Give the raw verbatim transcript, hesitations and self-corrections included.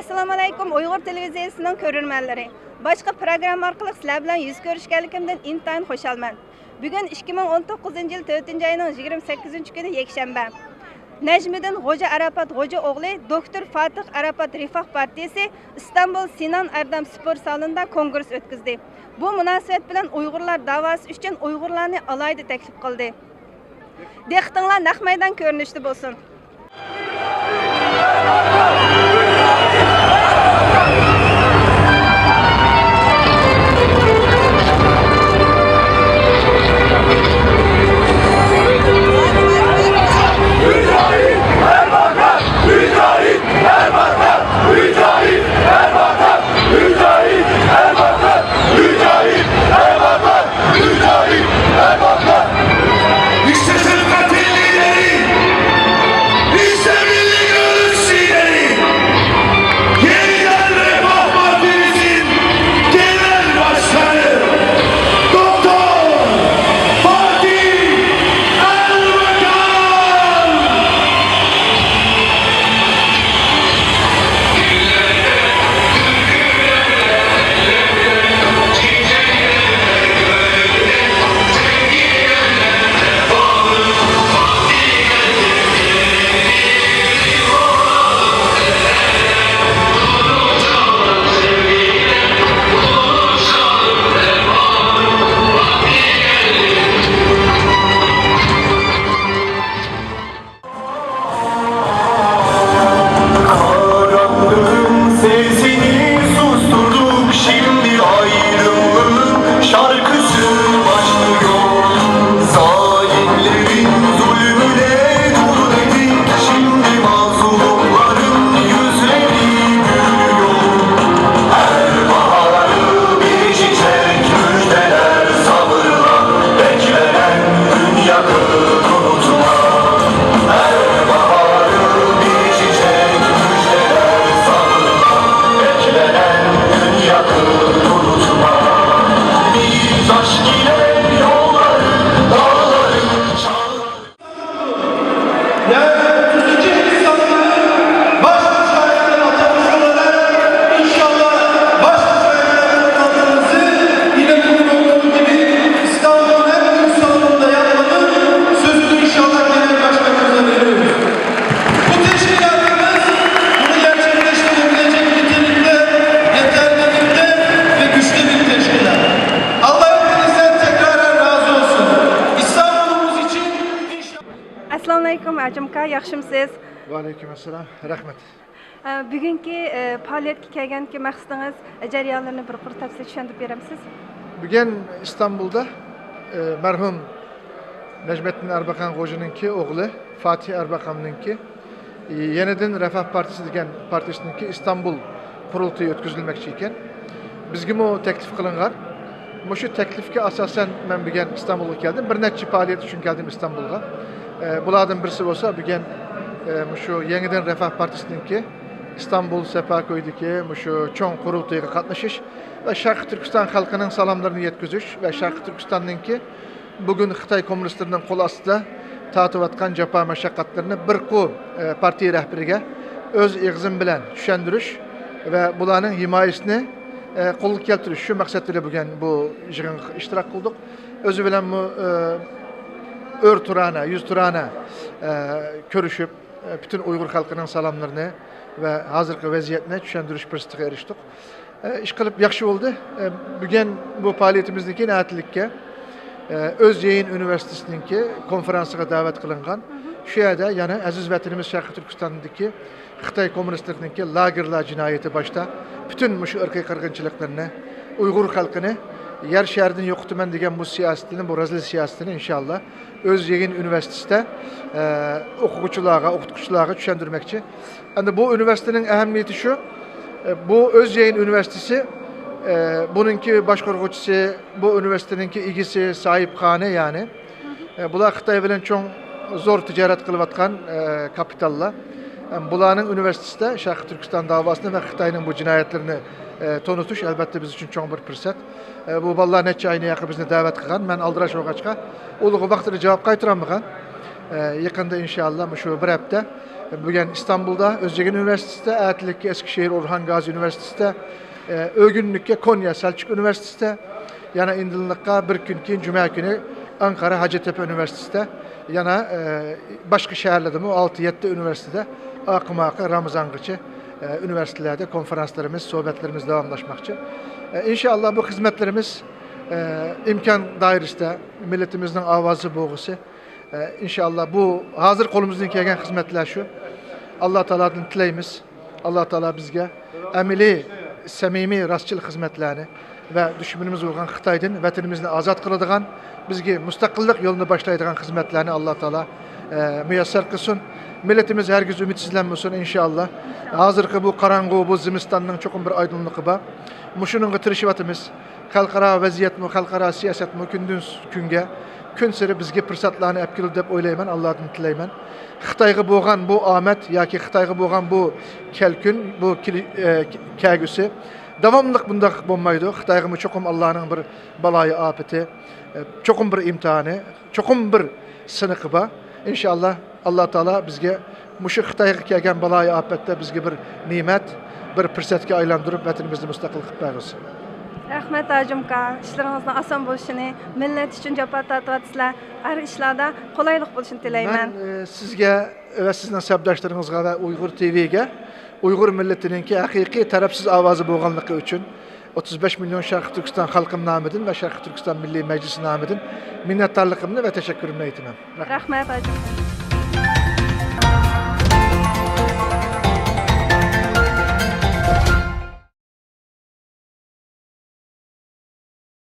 ئەسسالامۇئەلەيكۇم، ئۇيغۇر تېلېۋىزىيەسىنىڭ كۆرۈرمەنلىرى. باشقا پروگرامما ئارقىلىق سىلەر بىلەن يۈز كۆرۈشكەنلىكىمدىن ئىنتايىن خۇشالمەن. بۈگۈن ئىككى مىڭ ئون توققۇزىنچى يىل تۆتىنچى ئاينىڭ يىگىرمە سەككىزىنچى كۈنى يەكشەنبە. نەجمىدىن غوجا ئاراپات غوجا ئوغلى، دوكتور فاتىھ ئاراپات رىفاھ پارتىيىسى ئىستانبۇل سىنان ئەردەم سپورت زالىنىدا كونگرېس ئۆتكۈزدى. بۇ مۇناسىۋەت بىلەن ئۇيغۇرلار داۋاسى ئۈچۈن ئۇيغۇرلارنى ئالاھىدە تەكلىپ قىلدى. دىققىتىڭلار نەق مەيدان كۆرۈنۈشىدە بولسۇن. İşte Sempati'nin lideri, işte milli görüş lideri, yeniden Refah Partisi'nin genel başkanı, Doktor Fatih Erbakan. Karanlığın sesini susturduk, şimdi aydınlığın şarkısı başlıyor. Zalimlerin zulmüne dur dedik, şimdi mazlumların yüzleri gülüyor. Her baharı bir çiçek müjdeler sabırla beklenen gün yakın unutma. Her baharı bir çiçek müjdeler sabırla beklenen gün yakın unutma. Biz aşk ile yolları, dağları, çağları Yani otuz iki Nisan'ın baş mücahitleri atamız olarak inşallah baş mücahitler toplantımızı yine bugün olduğu gibi İstanbul'un en büyük salonunda yapmanın sözünü inşallah genel başkanımıza veriyoruz. Bu teşkilatımız bunu gerçekleştirebilecek nitelikte, yeterlilikte ve güçlü bir teşkilat. Allah hepinizden tekrar razı olsun. İstanbul'umuz için inşallah. ئەسسالامۇئەلەيكۇم، ھاجىم ئاكا، ياخشىمۇسىز؟ ۋەئەلەيكۇم ئەسسالام، رەھمەت. ئە، بۈگۈنكى، ئە، پائالىيەتكە كەلگەنكى مەقسىتىڭىز، جەريانلىرىنى بىر قۇر تەپسىلىي چۈشەندۈرۈپ بېرەمسىز؟ بۈگۈن ئىستانبۇلدا، ئە، مەرھۇم نەجمەتتىن ئەربەكان غوجىنىڭكى ئوغلى فاتىھ ئەربەكاننىڭكى، ئە، يېڭىدىن رەفاھ پارتىيىسى دېگەن پارتىيىسىنىڭكى ئىستانبۇل قۇرۇلتىيى ئۆتكۈزۈلمەكچى ئىكەن. بىزگىمۇ تەكلىپ قىلىنغان. مۇشۇ تەكلىپكە ئاساسەن مەن بۈگۈن ئىستانبۇلغا كەلدىم. بىر نەچچە پائالىيەت ئۈچۈن كەلدىم ئىستانبۇلغا. ئە، بۇلاردىن بىرسى بولسا بۈگۈن، ئە، مۇشۇ يېڭىدىن رەفاھ پارتىيىسىنىڭكى ئىستانبۇل سەپاكۆيدىكى مۇشۇ چوڭ قۇرۇلتىيىغا قاتنىشىش ۋە شەرقىي تۈركىستان خەلقىنىڭ سالاملىرىنى يەتكۈزۈش ۋە شەرقىي تۈركىستاننىڭكى بۈگۈن خىتاي كوممۇنىستلىرىنىڭ قول ئاستىدا تارتىۋاتقان جاپا مەشەققەتلىرىنى بىر قۇر، ئە، پارتىيە رەھبىرىگە ئۆز ئېغىزىم بىلەن چۈشەندۈرۈش ۋە بۇلارنىڭ ھىمايىسىنى، ئە، قولغا كەلتۈرۈش، شۇ مەقسەت بىلەن بۈگۈن بۇ يىغىنغا ئىشتىراك قىلدۇق. ئۆزى بىلەنمۇ، ئە، ئۆر تۇرانە، يۈز تۇرانە، ئە، كۆرۈشۈپ، ئە، پۈتۈن ئۇيغۇر خەلقىنىڭ سالاملىرىنى ۋە ھازىرقى ۋەزىيەتنى چۈشەندۈرۈش پۇرسىتىگە ئېرىشتۇق. ئە، ئىشقىلىپ ياخشى بولدى. ئە، بۈگۈن بۇ پائالىيىتىمىزدىن كېيىن ئەتىلىككە، ئە، ئۆز يەيۈن ئۇنىۋېرسىتېتىنىڭكى كونفېرانسىغا دەۋەت قىلىنغان. شۇ يەردە يەنە ئەزىز ۋەتىنىمىز شەرقىي تۈركىستاندىكى خىتاي كوممۇنىستلىرىنىڭكى لاگېرلار جىنايىتى باشتا پۈتۈن مۇشۇ ئىرقىي قىرغىنچىلىقلىرىنى، ئۇيغۇر خەلقىنى يەر شارىدىن يوقىتىمەن دېگەن بۇ سىياسىتىنى، بۇ رەزىل سىياسىتىنى ئىنشاللا ئۆز يەيۈن ئۇنىۋېرسىتېتىدا، ئە، ئوقۇغۇچىلارغا، ئوقۇتقۇچىلارغا چۈشەندۈرمەكچى. ئەمدى بۇ ئۇنىۋېرسىتېتنىڭ ئەھمىيىتى شۇ، ئە، بۇ ئۆز يەيۈن ئۇنىۋېرسىتېتى، ئە، بۇنىڭكى باشقۇرغۇچىسى، بۇ ئۇنىۋېرسىتېتنىڭكى ئىگىسى، ساھىبخانى، يەنى، ئە، بۇلار خىتاي بىلەن چوڭ، زور تىجارەت قىلىۋاتقان، ئە، كاپىتاللار. ئە، بۇلارنىڭ ئۇنىۋېرسىتېتىدا شەرقىي تۈركىستان داۋاسىنى ۋە خىتاينىڭ بۇ جىنايەتلىرىنى، ئە، تونۇتۇش، ئەلۋەتتە، بىز ئۈچۈن چوڭ بىر پۇرسەت. ئە، بۇ بالىلار نەچچە ئاينى ياقى بىزنى دەۋەت قىلغان. مەن ئالدىراش بولغاچقا، ئۇلىغا ۋاقتىدا جاۋاب قايتۇرالمىغان. ئە، يېقىندا ئىنشاللا مۇشۇ بىر ھەپتە بۈگۈن ئىستانبۇلدا ئۆزئېگېن ئۇنىۋېرسىتېتىدا، ئەتىلىككە ئەسكىشېھىر ئورھان گازى ئۇنىۋېرسىتېتىدا، ئۆگۈنلۈككە كونيا سەلچۇق ئۇنىۋېرسىتېتىدا، يەنە ئىندىنلىققا بىر كۈن كېيىن جۈمە كۈنى ئانقارا ھاجەتتەپە ئۇنىۋېرسىتېتىدا، يەنە باشقا شەھەرلەردىمۇ ئالتە يەتتە ئۇنىۋېرسىتېتدا ئاقىماقى رامىزانغىچە ئۇنىۋېرسىتېتلەردە كونفېرانسلىرىمىز، سۆھبەتلىرىمىز داۋاملاشماقچى. ئىنشائاللا بۇ خىزمەتلىرىمىز ئىمكان دائىرىسىدە مىللىتىمىزنىڭ ئاۋازى بولغۇسى، ئىنشائاللا بۇ ھازىر قولىمىزدىن كەلگەن خىزمەتلەر شۇ. ئاللا تائالادىن تىلەيمىز. ئاللا تائالا بىزگە ئەمەلىي، سەمىمىي، راستچىل خىزمەتلەرنى ۋە دۈشمىنىمىز بولغان خىتايدىن ۋەتىنىمىزنى ئازاد قىلىدىغان، بىزگە مۇستەقىللىق يولىنى باشلايدىغان خىزمەتلەرنى ئاللا تائالا، ئە، مۇيەسسەر قىلسۇن. مىللىتىمىز ھەرگىز ئۈمىدسىزلەنمىسۇن، ئىنشائاللا. ھازىرقى بۇ قاراڭغۇ، بۇ زىمىستاننىڭ چوقۇم بىر ئايدىڭلىقى بار. مۇشۇنىڭغا تىرىشىۋاتىمىز. خەلقئارا ۋەزىيەتمۇ، خەلقئارا سىياسەتمۇ كۈندىن كۈنگە، كۈنسېرى بىزگە پۇرسەتلارنى ئەپ كېلىدۇ دەپ ئويلايمەن، ئاللادىن تىلەيمەن. خىتايغا بولغان بۇ ئامەت ياكى خىتايغا بولغان بۇ كەلكۈن، بۇ كېلى-، ئە، كەلگۈسى داۋاملىق بۇنداق بولمايدۇ. خىتايغىمۇ چوقۇم ئاللانىڭ بىر بالايىئاپىتى، ئە، چوقۇم بىر ئىمتىھانى، چوقۇم بىر سىنىقى بار. ئىنشائاللا، ئاللا تائالا بىزگە مۇشۇ خىتايغا كەلگەن بالايىئاپەتتە بىزگە بىر نېمەت، بىر پۇرسەتكە ئايلاندۇرۇپ، ۋەتىنىمىزنى مۇستەقىل قىلىپ بەرگۈسى. رەھمەت، ھاجىم ئاكا. ئىشلىرىڭىزنىڭ ئاسان بولۇشىنى، مىللەت ئۈچۈن جاپا تارتىۋاتىسىلەر. ھەر ئىشلاردا قولايلىق بولۇشىنى تىلەيمەن. مەن، ئە، سىزگە ۋە سىزنىڭ سەپداشلىرىڭىزغا ۋە ئۇيغۇر تىۋىگە ئۇيغۇر مىللىتىنىڭكى ھەقىقىي تەرەپسىز ئاۋازى بولغانلىقى ئۈچۈن ئوتتۇز بەش مىليون شەرقىي تۈركىستان خەلقىم نامىدىن ۋە شەرقىي تۈركىستان مىللىي مەجلىسى نامىدىن مىننەتدارلىقىمنى ۋە تەشەككۈرۈمنى ئېيتىمەن. رەھمەت. رەھمەت، ھاجىم.